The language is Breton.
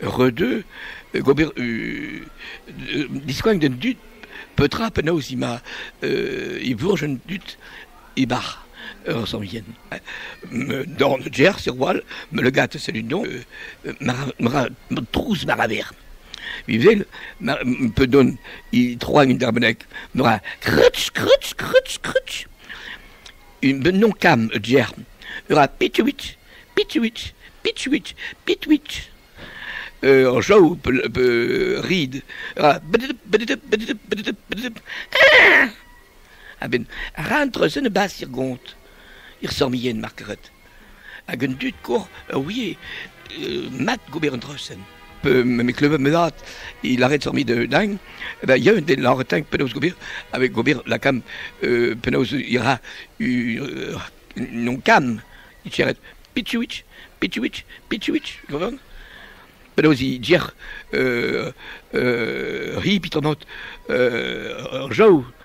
Re gober diskoañ d'an dud petra penaos ema e bourj an dud e-barzh ur sorbienn. Dorn Jersey war me le gat celui-là ma trouz maraver. Vivel ma pe don i troa un darbenek ma krutsch krutsch krutsch krutsch. Un ben non kam jer. Ura pitwitch pitwitch pitwitch pitwitch. Ur jav pe rid. Ura A-benn rann-treuzet e-barzh ir gont. Ir sorbienn markaret. Hag an dud kozh a ouie mat gober an traoù-sen. Me klevet ma zad e lâret sormi da din, ben ya un den lâret din penaos gober avec gober lakaomp penaos e ra non kamm e tcheret pitchouitch, pitchouitch, pitchouitch, gant penaos e djer ri peotramant ur jav.